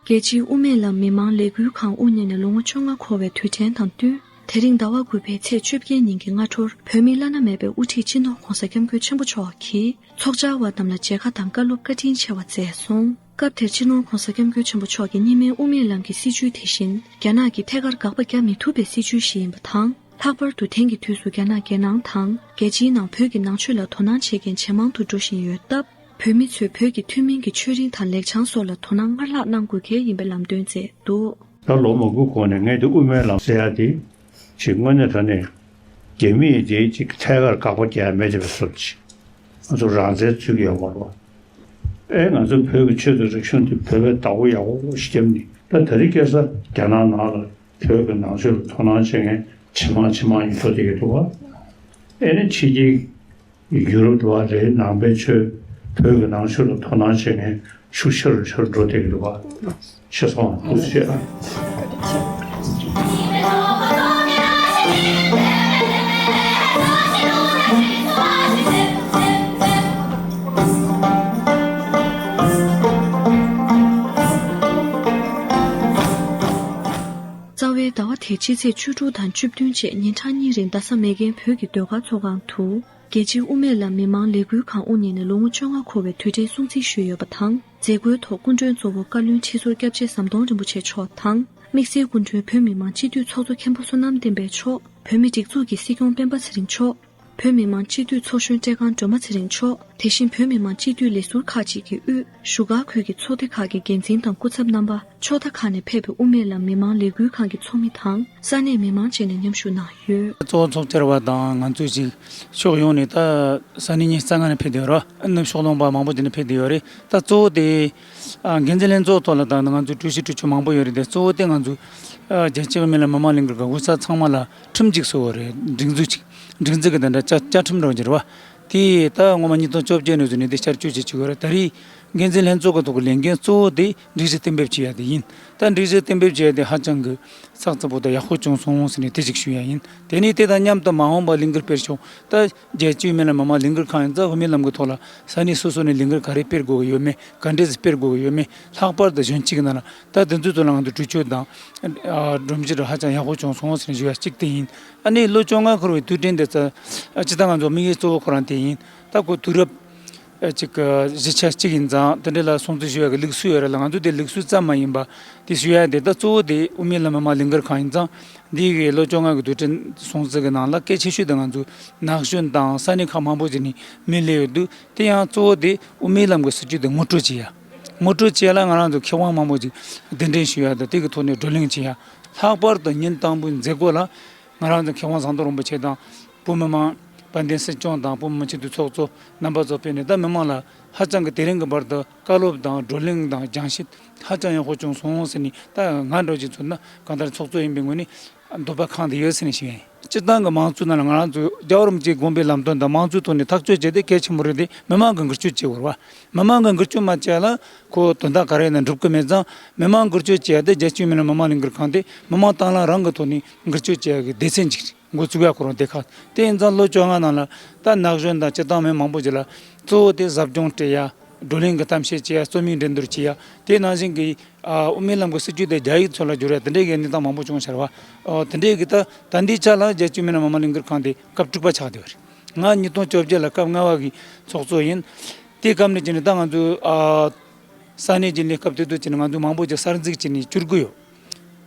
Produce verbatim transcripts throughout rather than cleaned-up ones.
རྒྱལ་སྤྱིའི་དབུ་མའི་ལམ་མི་མང་ལས་འགུལ་ཁང་དབུ་བརྙེས་ནས་ལོ་ངོ་བཅོ་ལྔ་འཁོར་བའི་དུས་དྲན་དང་བསྟུན། དེ་རིང་ཟླ་བ་དགུ་པའི་ཚེས་བཅོ་བརྒྱད་ཉིན་གྱི་སྔ་དྲོར་བོད་མི་བླ་ན་མེད་པའི་དབུ་ཁྲིད་སྤྱི་ནོར་༧གོང་ས་༧སྐྱབས་མགོན་ཆེན་པོ་མཆོག་གིས་ཚོགས་བཅར་བ་རྣམས་ལ་མཇལ་ཁ་དང་བཀའ་སློབ་བཀའ་དྲིན་ཆེ་བ་སྩལ་སོང་། སྐབས་དེར་སྤྱི་ནོར་༧གོང་ས་༧སྐྱབས་མགོན་ཆེན་པོ་མཆོག་གིས་གཉིས་སྨན་དབུ་མའི་ལམ་གྱི་སྲིད་བྱུས་དེ་བཞིན་རྒྱ་ནག་གིས་ཐད་ཀར་དགག་པ་རྒྱག་མི་ཐུབ་པའི་སྲིད་བྱུས་ཤིག་ཡིན་པ་དང་། ལྷག་པར་དུ་དེང་གི་དུས་སུ་རྒྱ་ནག་རྒྱལ་ནང་དང་རྒྱལ་སྤྱིའི་ནང་བོད་ཀྱི་ནང་ཆོས་ལ་དོ་སྣང་བྱེད་མཁན་ཇེ་མང་དུ་འགྲོ་བཞིན་ཡོད་སྟབས། བོད་མི་ཚོས་བོད་ཀྱི་ཐུན་མིན་གྱི་ཆོས་རིག་དང་ལེགས་བྱང་སོགས་ལ་དོ་སྣང་སྔར་ལྷག་གནང་དགོས་གལ་ཡིན་པའི་ལམ་སྟོན་མཛད་འདུག། ད་ལོ་མང་པོའི་གོང་ནས་ངས་འདི་དབུ་མའི་ལམ་ཟེར་ཡ་དེ་ཅིག་དངོས་གནས་དྲང་གནས་རྒྱ་མིས་དེ་ཅིག་ཐད་ཀར་དགག་པ་རྒྱག་ཡ་མེད་བྱས་པའི་བཟོ་འདྲ་ཅིག། ང་ཚོ་རང་བཙན་རྩོད་ཀྱི་ཡོད་མ་རེད་པ། ཨེ་ང་ཚོ་བོད་ཀྱི་ཆོས་དང་རིག་གཞུང་དེ་བོད་པས་བདག་པོ་ཡག་པོ་ཞིག་བརྒྱབ་ནས། ད་དེ་རིང་ཁ་སང་རྒྱ་ནག་ནང་ལ་བོད་ཀྱི་ནང་ཆོས་ལ་དོ་སྣང་བྱེད་མཁན་ཇེ་མང་ཇེ་མང་ཡིན་འགྲོ་བསྡད་ཀྱི་འདུག་པ། ཨེ་ནི་ཕྱི་རྒྱལ་ཡུ་རོབ་དུ་བ་རེད། ནང་པའི་ཆོས་བོད་ཀྱི་ནང་ཆོས་ལ་དོ་སྣང་བྱེད་མཁན་ཤུགས་ཆེ་རུ་ཆེ་རུ་འགྲོ་བསྡད་ཀྱི་འདུག་པ། ཤེས་སོང་། ཐུགས་རྗེ་ཆེ། རྩ་བའི་ཟླ་བ་དེའི་སྤྱི་ཚེས་བཅུ་དྲུག་དང་བཅུ་བདུན་བཅས་ཉིན་གྲངས་གཉིས་རིང་རྡ་ས་མེག་གྷན་བོད་ཀྱི་ཟློས་གར་ཚོགས་ཁང་དུ། རྒྱལ་སྤྱིའི་དབུ་མའི་ལམ་མི་མང་ལས་འགུལ་ཁང་དབུ་བརྙེས་ནས་ལོ་ངོ་བཅོ་ལྔ་འཁོར་བའི་དུས་དྲན་སྲུང་བརྩི་ཞུས་ཡོད་པ་དང་། མཛད་སྒོའི་ཐོག་སྐུ་མགྲོན་གཙོ་བོ་བཀའ་བློན་ཁྲི་ཟུར་སྐྱབས་རྗེ་ཟམ་གདོང་རིན་པོ་ཆེ་མཆོག་དང་། དམིགས་བསལ་སྐུ་མགྲོན་བོད་མི་མང་སྤྱི་འཐུས་ཚོགས་གཙོ་མཁན་པོ་བསོད་ནམས་བསྟན་འཕེལ་མཆོག་བོད་མིའི་སྒྲིག་འཛུགས་ཀྱི་སྲིད་སྐྱོང་སྤེན་པ་ཚེ་རིང་མཆོག་བོད་མི་མང་སྤྱི་འཐུས་ཚོགས་གཞོན་བཀྲས་ཁང་སྒྲོལ་མ་ཚེ་རིང་མཆོག་དེ་བཞིན་བོད་མི་མང་སྤྱི་འཐུས་ལས་ཟུར་ཁག་ཅིག་གིས་དབུས། བཞུགས་སྒར་ཁུལ་གྱི་ཚོགས་སྡེ་ཁག་གི་འགན་འཛིན་དང་སྐུ་ཚབ་རྣམ་པ། ཕྱོགས་མཐའ་ཁག་ནས་ཕེབས་པའི་དབུ་མའི་ལམ་མི་མང་ལས་འགུལ་ཁང་གི་ཚོགས་མི་དང་ས་གནས་མི་མང་བཅས་ནས་མཉམ་ཞུགས་གནང་ཡོད། གཙོ་བོ་ཚོགས་བཅར་བ་དང་ང་ཚོས་ཅིག་ཕྱོགས་ཡོངས་ནས་ད་ས་གནས་ཉི་ཤུ་རྩ་ལྔ་ནས་ཕེབས་བསྡད་ཡོད་རེད། ནུབ་ཕྱོགས་ལུང་པ་མང་པོ་ཅིག་ནས་ཕེབས་བསྡད་ཡོད་རེད། ད་གཙོ་བོ་དེ་ཨ་འགན་འཛིན་ལྷན་ཚོགས་ཐོག་ལ་ད་ང་ཚོ་གྲོས་གཞི་གྲོས་ཆོད་མང་པོ་ཡོད་རེད་དེ། གཙོ་བོ་དེ་ང་ཚོ་ཨ་རྒྱལ་སྤྱིའི་དབུ་མའི་ལམ་མི་མང་ལས་འགུལ་གྱི་དབུས་ས་ཚང་མ་ལ་ཁྲིམས་གཅིག་བཟོ་བ་རེད། སྒྲིག་འཛུགས་གཅིག་སྒྲིག་འཛུགས་ཀྱི་དེ་འདྲ་བཅའ་བཅའ་ཁྲིམས་འདྲ་བོ་ཅིག་རེད་བ། དེ་ད་སྔོན་མ་ཉིས་སྟོང་བཅོ་བརྒྱད་ནས་བཟུང་ནས་དེ་བསྐྱར་བཅོས་བྱེད་ཀྱི་ཡོད་རེད། ད་རེས་འགན་འཛིན་ལྷན་ཚོགས་ཀྱི་ཐོག་གི་ལས་འགན་གཙོ་བོ་དེ་སྒྲིག་གཞི་གཏན་འབེབས་བྱེད་ཡ་དེ་ཡིན། ད་སྒྲིག་གཞི་གཏན་འབེབས་བྱེད་ཡ་དེ་ཧ་ཅང་གི་ཚགས་ཚུད་པོ་དང་ཡག་པོ་བྱུང་སོང་ཟེར་ནས་དེ་ཅིག་ཞུ་ཡ་ཡིན། དེ་ནས་དེ་དང་མཉམ་དུ་མ་འོངས་པར་ལས་འགུལ་སྤེལ་ཕྱོགས། ད་རྒྱལ་སྤྱིའི་དབུ་མའི་ལམ་མི་མང་ལས་འགུལ་ཁང་ཡིན་ཙང་དབུ་མའི་ལམ་གྱི་ཐོག་ལ་ས་གནས་སོ་སོ་ནས་ལས་འགུལ་ག་རེ་སྤེལ་དགོས་ཀྱི་ཡོད་མེད། ག་འདྲས་སེ་སྤེལ་དགོས་ཀྱི་ཡོད་མེད། ལྷག་པར་དུ་གཞོན་སྐྱེས་ཀྱི་ནང་ལ་ད་དེ་ཚོའི་ཐོག་ལ་ང་ཚོ་གྲོས་ཆོད་དང་ཨ་སྒྲོམ་གཞི་རུ་ཧ་ཅང་ཡག་པོ་བྱུང་སོང་ཟེར་ནས་ཞུ་ཡ་གཅིག་དེ་ཡིན། ཨ་ནི་ལོ་བཅོ་ལྔ་འཁོར་བའི་དུས་དྲན་དེ་ཚོ་ཨ་སྤྱིར་བཏང་ང་ཚོ་དམིགས་ཡུལ་གཙོ་བོ་ཁོ་རང་དེ་ཡིན། ད་ཁོ་དུས་རབས་ཨ་ཅིག་གི་གཞིས་ཆགས་གཅིག་ཡིན་ཙང་དེ་འདྲ་ལ་སྲུང་བརྩི་ཞུ་ཡ་གི་ལུགས་སྲོལ་ཡོད་རེད་ལ། ང་ཚོ་དེ་ལུགས་སྲོལ་ཙམ་མ་ཡིན་པ་དེ་ཞུ་ཡ་དེ། ད་གཙོ་བོ་དེ་དབུ་མའི་ལམ་མི་མང་ལས་འགུལ་ཁང་ཡིན་ཙང་འདི་གི་ལོ་བཅོ་ལྔ་གི་དུས་དྲན་སྲུང་བརྩི་གི་ནང་ལ་གལ་ཆེ་ཤོས་དེ་ང་ཚོ་ན་གཞོན་དང་ས་གནས་ཁག་མང་པོ་ཅིག་ནས་མི་སླེབས་ཡོད་འདུག་དེ་ཡང་གཙོ་བོ་དེ་དབུ་མའི་ལམ་གྱི་སྲིད་བྱུས་དེ་ངོ་སྤྲོད་བྱེད་ཡ། ངོ་སྤྲོད་བྱེད་ཡ་ལ་ང་རང་ཚོ་མཁས་དབང་མང་པོ་ཅིག་གདན་འདྲེན་ཞུ་ཡ་དང་དེ་གི་ཐོག་ནས་བགྲོ་གླེང་བྱེད་ཡ། ལྷག་པར་དུ་ཉིན་དང་པོའི་མཛད་སྒོ་ལ་ང་རང་ཚོ་མཁས་དབང་ཟམ་གདོང་རིན་པོ་ཆེ་དང་བོད་མི་མང་དཔལ་ལྡན་སྲིད་སྐྱོང་དང་བོད་མི་མང་སྤྱི་འཐུས་ཚོགས་གཙོ་རྣམ་པ་ཚོ་ཕེབས་ནས་ད་མི་མང་ལ་ཧ་ཅང་གི་དེ་རིང་གི་བར་དུ་བཀའ་སློབ་དང་བགྲོ་གླེང་དང་སྦྱང་བཤད་ཧ་ཅང་ཡག་པོ་བྱུང་སོང་ཟེར་ནས། ད་ང་འདྲ་བོ་ཅིག་མཚོན་ན་གང་ལྟར་ཚོགས་གཙོ་ཡིན་པའི་ངོས་ནས་འདོད་པ་ཁེངས་བསྡད་ཡོད་ཟེར་ནས་ཞུ་ཡ་ཡིན། སྤྱིར་བཏང་གི་དམངས་གཙོའི་ནང་ལ་ང་རང་ཚོ་རྒྱལ་བ་རིན་པོ་ཆེའི་དགོངས་པའི་ལམ་སྟོན་དང་དམངས་གཙོའི་ཐོག་ནས་ཐག་གཅོད་བྱས་ཏེ་གལ་ཆེན་པོ་རེད་དེ། མི་མང་གིས་འགུལ་སྐྱོད་བྱེད་དགོས་རེད་བ། མི་མང་གིས་འགུལ་སྐྱོད་མ་བྱས་ལ་ཁོ་དོན་དག་ག་རེ་ཡིན་ན་འགྲུབ་ཀྱི་མེད་ཙང་། མི་མང་འགུལ་སྐྱོད་བྱེད་ཡ་དེ་རྒྱལ་སྤྱིའི་དབུ་མའི་ལམ་མི་མང་ལས་འགུལ་ཁང་དེ་མི་མང་དང་བླངས་རང་གི་ཐོག་ནས་འགུལ་སྐྱོད་བྱེད་ཡ་གི་སྡེ་ཚན་ཅིག་རེད། འགོ་བཙུགས་ཡ་ཁོ་རང་སྡེ་ཁག་དེ་ཡིན་ཙང་ལོ་བཅོ་ལྔ་ནང་ལ་ད་ན་གཞོན་དང་སྤྱིར་བཏང་མི་མང་པོ་ཅིག་ལ་གཙོ་བོ་དེ་ཟབ་སྦྱོང་སྤྲད་ཡ། བགྲོ་གླེང་གི་གཏམ་བཤད་བྱེད་ཡ། རྩོད་མེད་འགྲན་བསྡུར་བྱེད་ཡ། དེ་ནང་བཞིན་གྱི་ཨ་དབུ་མའི་ལམ་གྱི་སྲིད་བྱུས་དེ་རྒྱ་ཡིག་ཚོ་ལ་བསྒྱུར་ཡ། དེ་འདྲའི་གི་གནས་སྟངས་མང་པོ་བྱུང་ཤར་བ། ཨོ་དེ་འདྲའི་གི་ད་ད་ལྟའི་ཆ་ལ་རྒྱལ་སྤྱིའི་དབུ་མའི་ལམ་མི་མང་ལས་འགུལ་ཁང་དེ་སྐབས་དྲུག་པ་ཆགས་བསྡད་པ་རེད། ང་ཉིས་སྟོང་བཅོ་བརྒྱད་ལ་སྐབས་ལྔ་པ་གི་ཚོགས་གཙོ་ཡིན། དེའི་སྐབས་ནས་བྱས་ནས་ད་ང་ཚོ་ཨ་ས་གནས་ཀྱི་གནས་སྐབས་དེ་དུས་ཀྱི་ང་ཚོ་མང་པོ་ཅིག་གསར་འཛུགས་བྱས་ནས་བསྒྱུར་གྱི་ཡོད།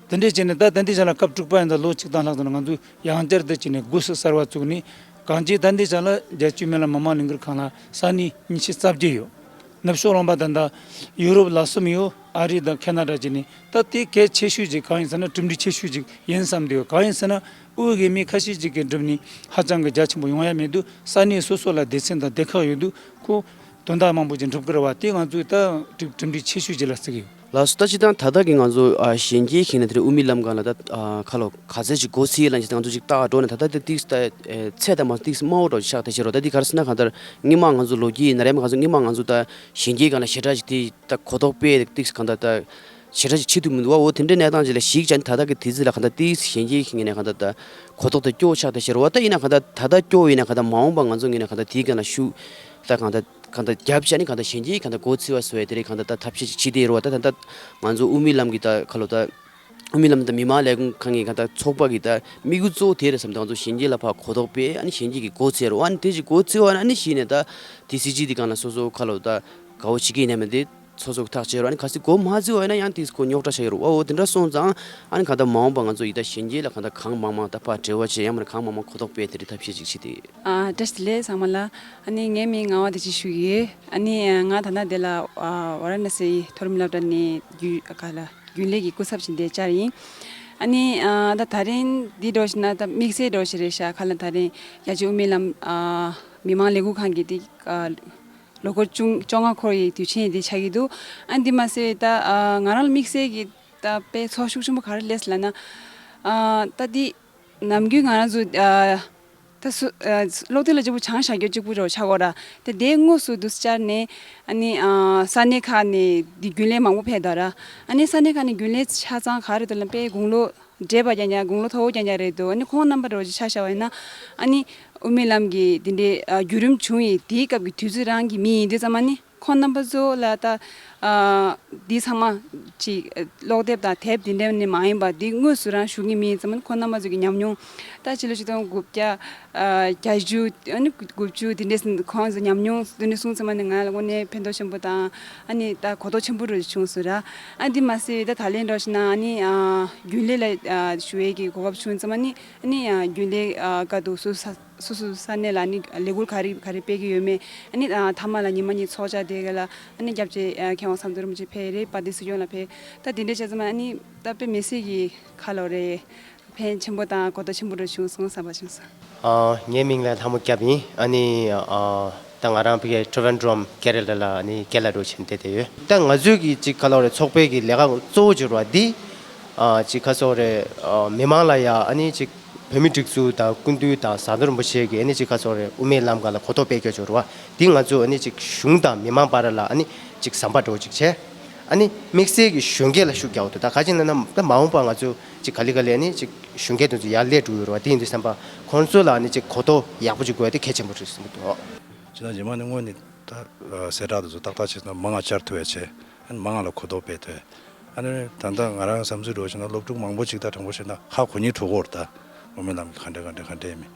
དེ་འདྲས་བྱས་ནས་ད་ད་ལྟའི་ཆ་ལ་སྐབས་དྲུག་པ་ཡིན་ཙང་ལོ་གཅིག་དང་ལྷག་ཙམ་ལ་ང་ཚོས་ཡང་བསྐྱར་དུ་བྱས་ནས་སྒོ་གསར་བ་བཙུགས་ནས། གང་ཅི་ད་ལྟའི་ཆ་ལ་རྒྱལ་སྤྱིའི་དབུ་མའི་ལམ་མི་མང་ལས་འགུལ་ཁང་ལ་ས་གནས་ཉི་ཤུ་རྩ་བརྒྱད་ཡོད། ནུབ་ཕྱོགས་ལུང་པ་དང་ད་ཡུ་རོབ་ལ་གསུམ་ཡོད། ཨ་རི་དང་ཁེ་ན་ཌ་བྱས་ནས། ད་དེ་གལ་ཆེ་ཤོས་ཅིག་གང་ཡིན་ཟེར་ན་གྲུབ་འབྲས་ཆེ་ཤོས་ཅིག་ཡིན་བསམ་བསྡད་ཡོད། གང་ཡིན་ཟེར་ན་དབུས་ཀྱི་མི་ཁ་ཤས་ཅིག་གིས་བསྒྲུབས་ནས་ཧ་ཅང་གི་རྒྱ་ཆེན་པོ་ཡོང་ཡ་མེད་དུས། ས་གནས་སོ་སོ་ལ་སྡེ་ཚན་དང་སྡེ་ཁག་ཡོད་དུས་ཁོ་དོན་དག་མང་པོ་ཅིག་འགྲུབ་ཀྱི་རེད་བ། དེ་ང་ཚོས་ད་གྲུབ་གྲུབ་འབྲས་ཆེ་ཤོས་ཅིག་ལ་བརྩི་གི་ཡོད། ལགས་སོ། ད་སྤྱིར་བཏང་ད་ལྟ་གི་ང་ཚོ་ཨ་གཞོན་སྐྱེས་ཤིག་ནས་དེ་རིང་དབུ་མའི་ལམ་སྒང་ལ་ད་ཨ་ཁ་ལོ་ག་ཚད་ཅིག་འགོ་ཚུགས་ཡིན་ལབ་ཅིག་ད་ང་ཚོ་ཅིག་ལྟ་འགྲོ་ནས། ད་ལྟ་དེ་ཏིག་ད་ཚད་དང་མ་ཏིག་དམའ་བོ་འདྲ་ཅིག་ཆགས་བསྡད་ཤག་རོ། ད་འདི་ག་རེ་ཟེར་ན་གང་ལྟར་སྔོན་མ་ང་ཚོ་ལོ་རྒྱུས་ཡིན་ན་རེད། མ་ག་ཚོད་སྔོན་མ་ང་ཚོ་ད་གཞོན་སྐྱེས་སྒང་ལ་ཞེ་དྲག་ཅིག་དེ་ད་གོ་རྟོགས་སྤེལ་ཏིག་གང་ལྟར་ད་ཞེ་དྲག་ཅིག་བྱེད་ཐུབ་མི་འདུག་བ། འོ་དེ་འདྲའི་གནས་སྟངས་ཅིག་ལ་གཞིགས་བྱས་ནས་ད་ལྟ་གི་དུས་ཚོད་ལ་གང་ལྟར་ཏིག་གཞོན་སྐྱེས་ཤིག་ཡིན་ནའི་གང་ལྟར་ད་གོ་རྟོགས་ད་སྐྱོ་བོ་ཆགས་བསྡད་ཤག་རོ། ད་ཡིན་ན་གང་ལྟར་ད་ལྟ་སྐྱོ་བོ་ཡིན་ན་གང་ལྟར་མ་འོངས་པ་ང་ཚོ་ངོས་ནས་གང་ལྟར་དེའི་སྒང་ལ་ཤུགས་ད་གང་ལྟར། གང་ལྟར་རྒྱབ་བྱས་ནས་གང་ལྟར་གཞོན་སྐྱེས་གང་ལྟར་མགོ་ཚོས་པ་བཟོ་ཡ་དེ་རིགས་གང་ལྟར་ད་ཐབས་ཤེས་ཅིག་བྱེད་བསྡད་ཡོད་རེད་བ། ད་ད་ལྟ་ང་ཚོ་དབུ་མའི་ལམ་གྱི་ད་ག་ལོ་ད་དབུ་མའི་ལམ་དང་མི་མང་ལས་ཁུངས་ཁང་གི་གང་ལྟར་ཚོགས་པ་གི་ད་དམིགས་ཡུལ་གཙོ་བོ་དེ་རེད་བསམ། ད་ང་ཚོ་གཞོན་སྐྱེས་ལ་ཕར་གོ་རྟོགས་སྤེལ། ཨ་ནི་གཞོན་སྐྱེས་ཀྱི་མགོ་ཚོས་རོགས། ཨ་ནི་དེ་ཅིག་མགོ་ཚོས་པ་ན་ཨ་ནི་གཞི་ནས་ད་དེ་སྲིད་སྤྱི་དེ་གང་ལ་སོ་སོ་ག་ལོ་ད་དགའ་བོ་བྱེད་ཀྱི་ཡིན་ནམ་མེད་དེ་སོ་སོ་གི་ཐག་བཅད་རོགས། ཨ་ནི་གལ་སྲིད་མགོ་མ་ཚོས་པ་ཡིན་ན་ཡང་དེ་ཁོ་རྙོག་དྲ་ཆགས་ཀྱི་རེད་བ། འོ་དེ་འདྲ་སོང་ཙང་ཨ་ནི་གང་ལྟར་མ་འོངས་པ་ང་ཚོ་ཡི་ད་གཞོན་སྐྱེས་ལ་གང་ལྟར་གང་མང་མང་ད་ཕར་འབྲེལ་བ་བྱེད། ཡང་མིན་ན་གང་མང་མང་གོ་རྟོགས་སྤེལ་དེ་རིགས་ཐབས་ཤེས་ཅིག་བྱེད་དེ། ཨ་བཀྲ་ཤིས་བདེ་ལེགས་ཚང་མ་ལ། ཨ་ནི་ངའི་མིང་ངག་དབང་བདེ་ཆེན་ཞུ་གི་ཡོད། ཨ་ནི་ང་ད་ལྟ་འདི་ལ་ཝ་ར་ཎ་སི་མཐོ་རིམ་སློབ་གྲྭ་ནས་རྒྱུན་ག་ལ་རྒྱུན་ལས་ཀྱི་སྐུ་ཚབ་བྱས་ནས་བཅར་ཡིན། ཨ་ནི་ད་ད་རིང་འདི་འདྲ་ཞིག་ན་ད་དམིགས་བསལ་འདྲ་ཞིག་རེད་ཤག་ག་ལ་ད་རིང་རྒྱ་ཆེ་དབུ་མའི་ལམ་མི་མང་ལས་འགུལ་ཁང་གི་དེ་ལོ་འཁོར་བཅོ་བཅོ་ལྔ་འཁོར་ཡི་དུས་ཆེན་དེ་ཆགས་ཀྱི་འདུག་ཨ་འདི་མ་ཟད་ད་ང་རང་ལ་དམིགས་བསལ་གྱི་ད་དཔེ་ཚོར་ཤུགས་ཆེན་པོ་ག་རེ་སླེབས་ལབ་ན། ད་འདི་ནམ་རྒྱུན་ང་རང་ཚོ་ད་སུ་ཨ་སློབ་དེབ་ལ་གཅིག་པུ་སྦྱང་བཞག་རྒྱུ་གཅིག་པུ་རེད་ཆགས་ཀྱི་ཡོད་ར། དེ་དེ་དངོས་སུ་འདུག་སེ་བཅར་ནས་ཨ་ནི་ཨ་ས་གནས་ཁག་ནས་འདི་རྒྱུན་ལས་མང་པོ་ཕེབས་འདུག་ར། ཨ་ནི་ས་གནས་ཁག་ནས་རྒྱུན་ལས་ཆ་ཚང་ག་རེ་འདུག་ལབ་ན་དཔེ་དགུང་ལོ་བགྲེས་པ་རྐྱང་རྐྱང་དགུང་ལོ་མཐོ་བོ་རྐྱང་རྐྱང་རེད་འདུག་ཨ་ནི་ཁོང་རྣམ་པ་འདྲ་བོ་ཅིག་ཆ་བཞག་པ་ཡིན་ན་ཨ་ནི་དབུ་མའི་ལམ་གྱི་འདི་འདྲའི་ཨ་བརྒྱུད་རིམ་བྱུང་ཡི་དེའི་སྐབས་ཀྱི་དུས་ཚོད་རང་གི་མི་ཡིན་དུས་ཙམ་ཨ་ནི། ཁོང་རྣམ་པ་ཚོ་ལ་ད་ཨ་འདི་ཚང་མ་ཅིག་ཀློག་དེབ་དང་དེབ་འདི་འདྲ་ནས་མ་ཡིན་པ་འདི་དངོས་སུ་རང་ཞུ་གི་མིན་ཙམ་ཁོང་རྣམ་པ་ཚོ་གི་ཉམས་མྱོང་ད་ཕྱི་ལོ་ཆིག་སྟོང་དགུ་བརྒྱ་ཨ་བརྒྱད་ཅུ་ཨ་ནི་དགུ་བཅུ་འདི་འདྲས་ཁོང་ཚོ་ཉམས་མྱོང་འདི་འདྲས་གསུངས་ཙམ་ནི་ང་ལ་དངོས་གནས་ཕན་ཐོགས་ཆེན་པོ་དང་ཨ་ནི་ད་གོ་རྟོགས་ཆེན་པོ་རུ་བྱུང་སོང་ར། ཨ་འདི་མ་ཟད་ད་ད་ལན་འགྲོ་ཞིག་ན་ཨ་ནི་ཨ་རྒྱུན་ལས་ལ་ཨ་ཞུ་ཡས་ཀྱི་གོ་སྐབས་བྱུང་ཙམ་ཨ་ནི། ཨ་ནི་ཡང་རྒྱུན་ལས་ཨ་བཀའ་འདུག་སུ་ས་སུ་སུ་ས་གནས་ལ་ཨ་ནི་ལས་འགུལ་ག་རེ་ག་རེ་སྤེལ་གྱི་ཡོད་མེད། ཨ་ནི་ཨ་མཐའ་མ་ལ་ཉི་མ་གཉིས་ཚོགས་བཅར་དེ་ག་ལ་ཨ་ནི་སྐྱབས་རྗེ་ཨ་མཁས་དབང་ཟམ་གདོང་རིན་པོ་ཆེ་ཕེབས་རེད། དཔལ་ལྡན་སྲིད་སྐྱོང་ལ་ཕེབས། ད་དེ་འདྲ་བྱས་ཙང་ཨ་ནི་ད་དཔེ་མི་སྲིད་ཀྱི་ཁ་ལོ་རེད། ཕན་ཆེན་པོ་དང་གོ་རྟོགས་ཆེན་པོ་རེ་བྱུང་སོང་བསམ་པ་བྱུང་སོང་། ཨ་ངའི་མིང་ལ་ལྷ་མོ་སྐྱབས་ཡིན། ཨ་ནི་ཨ་ད་ང་རང་ཕ་གི་ཊི་རི་ཝན་ཌྲམ་ཀེ་ར་ལ་ལ་ཨ་ནི་རྒན་ལགས་འདྲ་བོ་བྱས་ནས་བསྡད་བསྡད་ཡོད། ད་ང་ཚོའི་གི་ཅིག་ག་ལབ་རེད། ཚོགས་པའི་གི་ལས་ཀ་གཙོ་བོ་ཅིག་རེད་བ། འདི་ཨ་ཅིག་ག་ཟེར་རེད། ཨ་མི་མང་ལ་ཡ་ཨ་ནི་ཅིག་བོད་མི་སྒྲིག་འཛུགས་དང་སྐུ་མདུན་དང་ཟམ་གདོང་རིན་པོ་ཆེ་གི་ཨ་ནི་ཅིག་ག་ཟེར་རེད། དབུ་མའི་ལམ་སྒང་ལ་གོ་རྟོགས་སྤེལ་རྒྱུ་ཅིག་རེད་བ། འདི་ང་ཚོ་ཨ་ནི་ཅིག་གཞུང་དང་མི་མང་བར་ལ་ཨ་ནི་ཅིག་ཟམ་པ་འདྲ་བོ་ཅིག་བྱས། ཨ་ནི་དམིགས་བསལ་གྱི་གཞོན་སྐྱེས་ལ་ཤུགས་རྒྱག་དགོས་འདུག་ད་ག་ཅི་ན་ན་ད་མ་འོངས་པ་ང་ཚོ་ཅིག་ག་ལེ་ག་ལེ་ཨ་ནི་ཅིག་གཞོན་སྐྱེས་དེ་ཚོ་ཡར་སླེབས་འགྲོ་ཡོད་རེད་བ། དེ་ཡིན་དུས་ཙམ་པ་ཁོང་ཚོ་ལ་ཨ་ནི་ཅིག་གོ་རྟོགས་ཡག་པོ་ཅིག་དགོས་ཡ་དེ་གལ་ཆེན་པོ་རེད་བསམ་གྱི་འདུག་ཇི་ལྟར་རྗེས་མ་ནི་དངོས་ནས་ད་གསལ་བསྒྲགས་དེ་ཚོ་ཏག་ཏག་བྱས་ན་མང་ང་བཅར་ཐུབ་ཡ་བྱས། ཨ་ནི་མང་ང་ལ་གོ་རྟོགས་སྤེལ་ཐུབ་ཡ། ཨ་ནི་ད་ལྟ་ང་རང་བསམ་ཚུལ་འདྲ་བོ་བྱས་ན་སློབ་ཕྲུག་མང་པོ་ཅིག་ད་དྲང་པོ་བཤད་ན་ཧ་གོ་སྙིང་བྲོ་གི་ཡོད་རེད། ད་དབུ་མའི་ལམ་གྱི་ག་འདྲ་ག་འདྲ་ག་འདྲ་ཡིན་མིན།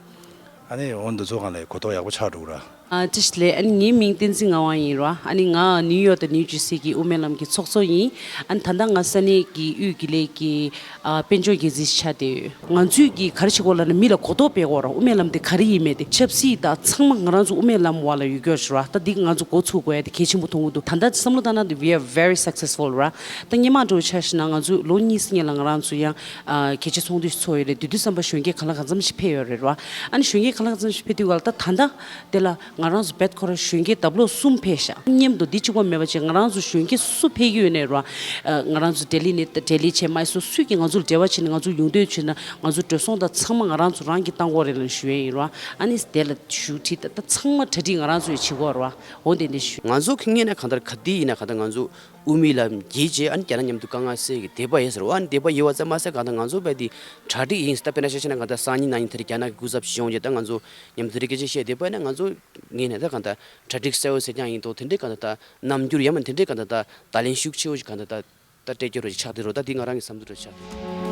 ཨ་ནི་འོ་འདི་ཚོ་སྒང་ལ་གོ་རྟོགས་ཡག་པོ་ཆགས་འགྲོ་གི་རེད། ཨ་བཀྲ་ཤིས་བདེ་ལེགས། ཨ་ནི་ངའི་མིང་བསྟན་འཛིན་ངག་དབང་ཡིན་ར། ཨ་ནི་ང་ནིའུ་ཡོག་དང་ནིའུ་ཇར་སི་གི་དབུ་མའི་ལམ་གྱི་ཚོགས་གཙོ་ཡིན། ཨ་ནི་ད་ལྟ་ང་ས་གནས་ཀྱི་དབུས་དགེ་ལས་ཀྱི་ཨ་དཔལ་འབྱོར་འགན་འཛིན་ཆགས་བསྡད་ཡོད། ང་ཚོས་ཀྱི་ག་རེ་བྱེད་དགོས་ལབ་ན་མི་ལ་གོ་རྟོགས་སྤེལ་དགོས་ར། དབུ་མའི་ལམ་དེ་ག་རེ་ཡིན་མིན་དེ་ཆབ་སྲིད་དང་ཚང་མ་ང་རང་ཚོ་དབུ་མའི་ལམ་འོག་ལ་ཡོད་རྒྱུ་རེད་ར། ད་འདི་ང་ཚོ་འགོ་ཚུགས་དགོས་ཡ་དེ་གལ་ཆེན་པོ་མཐོང་གི་འདུག་ད་ལྟ་བསམ་བློ་བཏང་ན་དེ་we are very successful ར། ད་སྔོན་མ་འདྲ་བོ་ཆ་བཞག་ན་ང་ཚོ་ལོ་གཉིས་སྔོན་ལ་ང་རང་ཚོ་ཡང་ཨ་གལ་ཆེ་ཚོགས་འདུ་ཞིག་ཚོགས་ཡོད་རེད། དེ་དུས་ཙམ་པ་གཞོན་སྐྱེས་གང་ལ་གང་འཚམ་ཞིག་ཕེབས་ཡོད་རེད་ར། ཨ་ནི་གཞོན་སྐྱེས་གང་ལ་གང་འཚམ་ཞིག་ཕེབས་དུས་ག་ལ་ད་ད་ལྟ་དེ་ལ་ང་རང་ཚོ་བེད་ཁོ་ར་གཞོན་སྐྱེས་ལྡབ་ལོག་གསུམ་ཕེབས་ཤག་མཉམ་དུ་འདི་གཅིག་པོ་མེད་པ་བྱས་ང་རང་ཚོ་གཞོན་སྐྱེས་སུ་སུ་ཕེབས་ཀྱི་ཡོད་ནའི་ར། ཨ་ང་རང་ཚོ་ལྡི་ལི་ནས་ལྡི་ལི་བྱས་མ་སུ་སུས་ཀྱིས་ང་ཚོ་ལ་འབྲེལ་བ་བྱས་ནས་ང་ཚོ་ཡོང་འདོད་བྱས་ན་ང་ཚོ་འགྲོ་སོང་དང་ཚང་མ་ང་རང་ཚོ་རང་གིས་བཏང་དགོས་རེད་ལབ་ཞུ་ཡས་ཡིན་ར། ཨ་ནི་དེ་ལ་ཞུ་ཁྲིད་ད་ད་ཚང་མ་གྲ་སྒྲིག་ང་རང་ཚོ་ཡིས་བྱེད་དགོས་ར། འོ་དེ་འདྲ་ཞུ། ང་ཚོ་ཁེ་ངེས་ན་གང་ལྟར་ག་དུས་ཡིན་ན་གང་ལྟར་ང་ཚོ་དབུ་མའི་ལམ་བརྒྱུད་བྱས་ཨ་ནི་རྒྱ་ནག་མཉམ་དུ་དཀའ་ངལ་སེལ་གྱི་འདོད་པ་ཡོད་ཟེར་བ། ཨ་ནི་འདོད་པ་ཡོད་པ་ཙམ་མ་ཟད་གང་ལྟར་ང་ཚོ་བས་དེ་གྲ་སྒྲིག་ཡིན་ད་དཔེར་ན་ཆ་བཞག་ན་གང་ལྟར་སང་ཉིན་གནངས་ཉིན་དེར་རྒྱ་ནག་གི་སྐུ་ཚབ་ཞིག་ཡོང་རྗེས་ད་ང་ཚོ་མཉམ་དུ་རེ་སྐད་ཆ་བཤད་འདོད་པ་ཡིན་ན་ང་ཚོ་ངེས་ནས་ད་གང་ལྟར་གྲ་སྒྲིག་གསལ་བོ་ཟེར་རྐྱང་ཡིན་དོ། དེ་འདྲའི་གང་ལྟར་ད་རྣམ་འགྱུར་ཡང་མིན་དེ་འདྲའི་གང་ལྟར་ད་ད་ལན་ཤུགས་ཆེ་བོ་ཞིག་གང་ལྟར་ད་ད་སྤྲད་རྒྱུ་རོ་ཞིག་ཆགས་བསྡད་རོ། ད་དེ་ང་རང་གི་བསམ་ཚུལ་རོ་ཆགས་བསྡད།